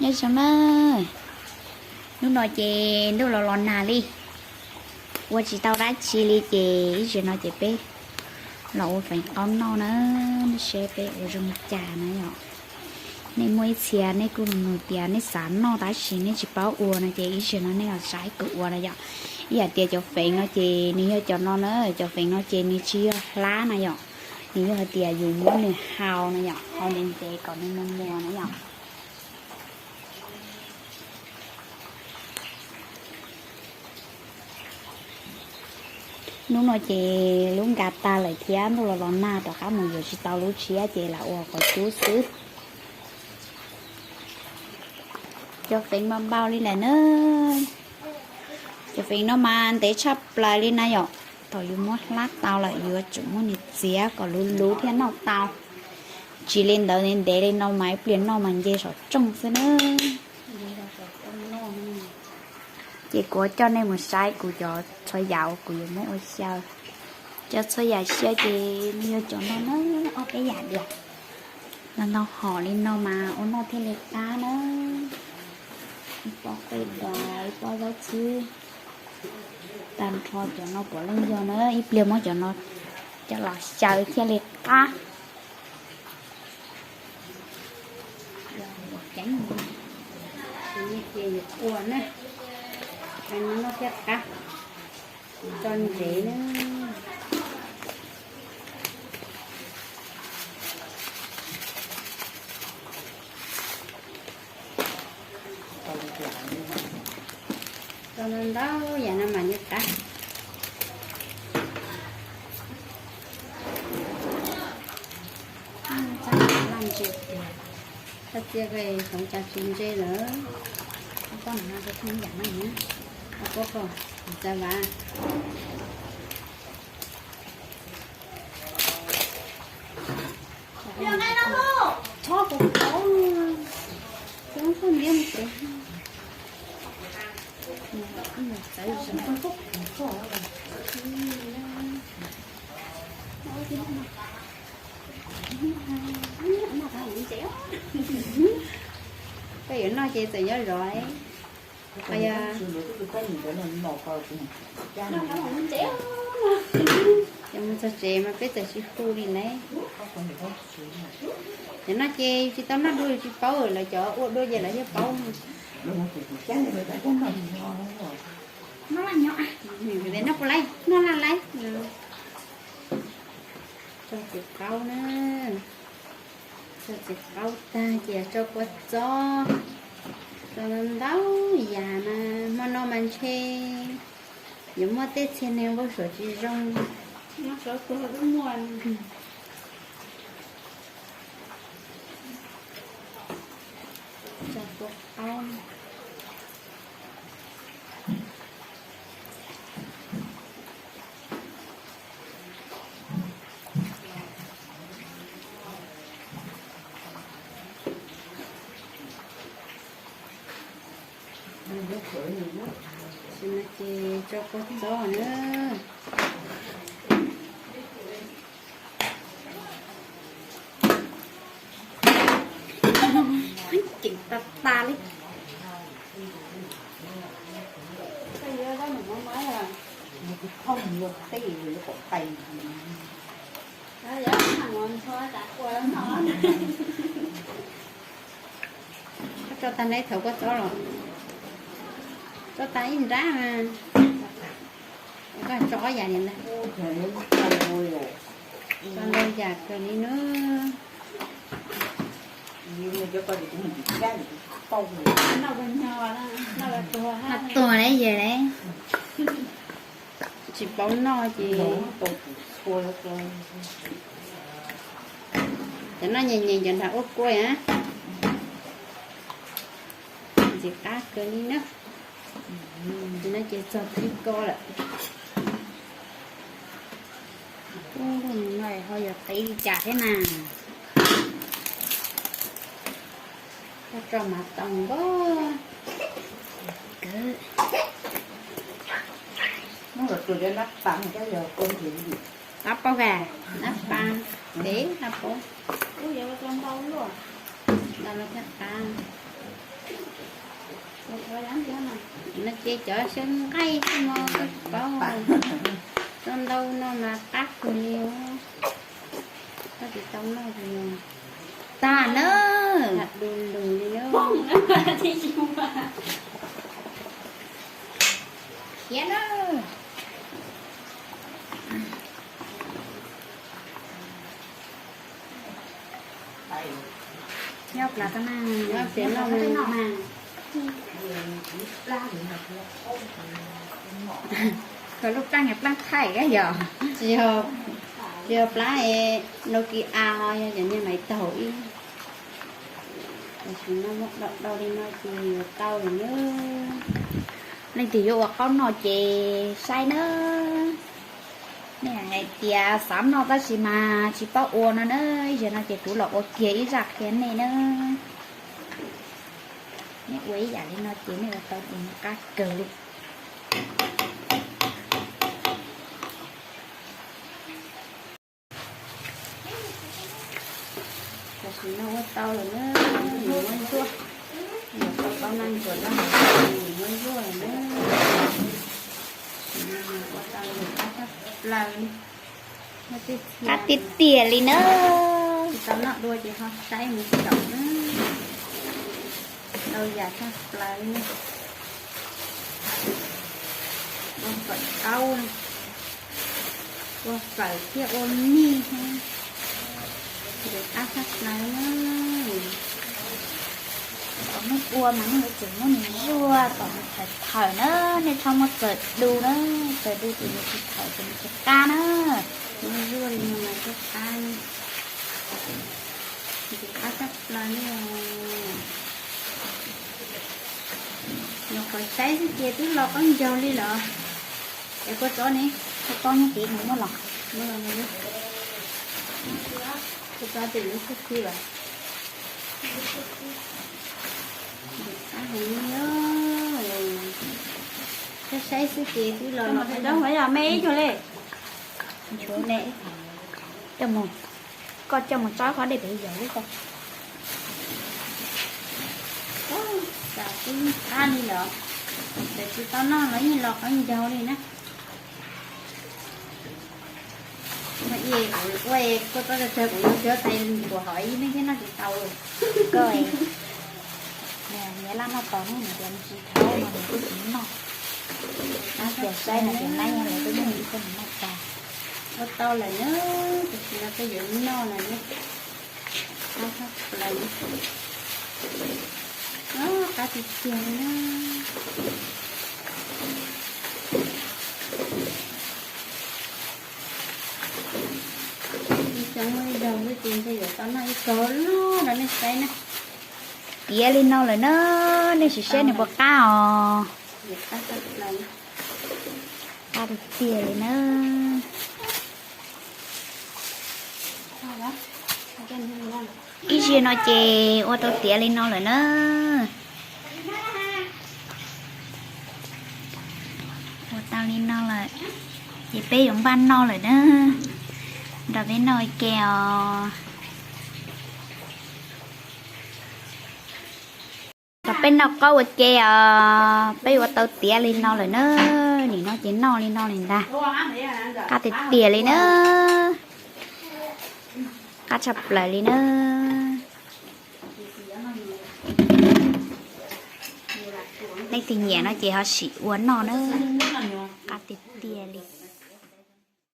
Nyob zoo na, hnub no ces ntuj los los nag li, ua tsis tau dab tsi li ces ib zaug no ces peb los ua feem qaub noj na, nej saib peb ua zoo li cas na yom. Nej muaj ib txhia nej kuj nug tias nej xav noj tab sis nej tsis paub ua no ces ib zaug no nej los saib kuv ua na yom. Ib yam tias cov feem no ces nws yog cov no na, cov feem no ces nws tsis yog hlab na yom, nws yog hais tias yus muab nws hau na yom, hau ntev ntev kom nws muag muag na yom. Hnub no ces lub nkas tag lawm thiab ntuj los los nag, rov qab mus yuav tsis tau lub tshiab ces lam ua qhov cub xwb. Cov feem npau npau li lawm na. Cov feem no mas ntev tshaj plaws li na yom. Thaum yus muab hlab tau lawm yuav tsum muab nws txiav kom luv luv thiaj noj tau. Tsis li ntawd ntev ntev li no mas ib pliag noj mas nce saum rooj xwb na. Ces kuv coj nej mus saib kuv cov txhua yam uas kuv yuav muab ua xyaw. Cov txhua yam xyaw ces nws yog cov no na, ob peb yam diam. Los ntau hom li no mas ua noj thiaj li qab na. Ib pob qej das, ib pob zaub txhwb, tag nrho cov no puav leej yog na, ib pliag muab cov no coj los xyaw thiaj li qab. Ceeb, cia yuav ua na, no noj thiaj qab, tso ntsev na. Tso ntau ntau yam no mas nws qab. Txaj laj ntse tiag, txhob txia hloov cas tsis ntse lawm. Koj no txhob yam no, koj txav vas. Txhob kuv qhov, txhob kuv ntiab mus tsev. Koj yuav noj ces txawm nyob zov. Ces mus txog tsev mas peb txawm tsis hu li lawm. Cov no ces tsis tau noj dua tsis paub, lawv cov ua dua ces lawv thiaj paub. Noj puas laij, noj laj laij. Tso txiv qaub na, tso txiv qaub tag ces tso kua txob, tso ntau ntau yam mas hmo no mas ntshe yuav muaj tej txhia neeg npau suav tsis zoo. Tso kua txob. Tam sim no ces tso kua txob na. Ceem tas tas li. Koj tso tag nrho kua txob los? Tso tag ib nrab mas. Koj tso ob yam li ntag. Tso ntau yam kawg li nawb. Noj tuag lawm yawg lawm. Tsis paub noj ces. Cov noj nyem nyem cov nrad ua kua na. Ntxim qab kawg li na. Tam sim no ces txog thib ko lawm. Ub, no ho yuav qev li cas thiab na? Koj tso mas tau npaum. Qab paub ka, qab paub, peb qab paub. Ntau los thiaj qab. No ces cov xyaw nqaij xwb mog, koj tsis paub. Tau ntau no mas qab kawg li. Koj tsis tau noj ces tag na. Du lug li na. Khiav na. Nyob plaws tau na, nyob plaws noj mas. Koj lub plab niag plab thaij kab yog? Tsis yog, tsis yog plab Nokia ho yog cov niag maiv taug ib. Tam sim no muab do do li no ces yuav tau lawm na. Leej twg yuav ua qaub noj ces saib na. Nej hais tias xav noj tab sis mas tsis paub ua no na, ib zaug no ces kuv los ua kiag ib zaj qhia nej na. Nej ua ib yam li no ces nej ua tau ces nws qab kawg li. Tam sim no ua tau lawm na, nws muab zuaj, nws tau tau neeg ncuav no, nws muab zuaj lawm na. Ua tau lawm qab tshaj plaws li. Qab tiag tiag li na. Tsis tau noj dua ces ho saib mus xyaum na. Tau yam tshaj plaws li na. Ua fawm taub na, ua fawm thiab ua mij, ntxim qab tshaj plaws na. Tom nej ua mas nej yuav tsum muab nws zuaj tom nws thawm thawm na, nej txhob muab txawm du na, txawm du ces nws tsis thawm ces nws tsis qab na. Muab zuaj li no mas thiaj qab. Ntxim qab tshaj plaws li os. Nyuam qhuav saib xwb ces twb los qaub ncaug li lawm. Es kua txob ne? Kua txob nyob tid, nws muab los. Kua txob twb lub xub khi lawm. Ntxim qab heev li os. Saib saib xwb ces twb los los. Cov me ib cuag li. Coj mus, koj coj mus tso qhov dej pem yog lub ko. Xav twb qab li lawm, txawm tsis tau noj los yeej los qaub ncaug li na. Ua kuv ua kua txob tsawg tsawg kuv yuav xyuav tais ntuas hov ib leeg thiab noj tsis tau. Koj, niam laj noj tos hnub nws tias nws tsis tau no nws twb tsis noj. Nab tias saib no tias nab yog lawv twb muaj ib koj nws noj tag. Ua tau lawm na, tam sim no peb yuav noj lawm na. Qab tshaj plaws li. Qab tiag tiag li na. Ib cov muaj ib zaug xwb ces ntshe yuav tau noj ib zaug loj rau nej saib na. Tiav li no lawm na, nej sim saib nws puas qab os. Qab tiag tiag li na. Ib zaug no ces ua tau tiav li no lawm na. Ua tau li no lawm, ces peb yuav npaj noj lawm na. Nrog peb noj ua ke os. Kom peb noj qaub ua ke os, peb ua tau tiav li no lawm na. Nim no ces noj li no li ntag. Qab tiag tiag li na. Qab tshaj plaws li na. Leej twg nyiam no ces ho sim ua noj na. Qab tiag tiag li.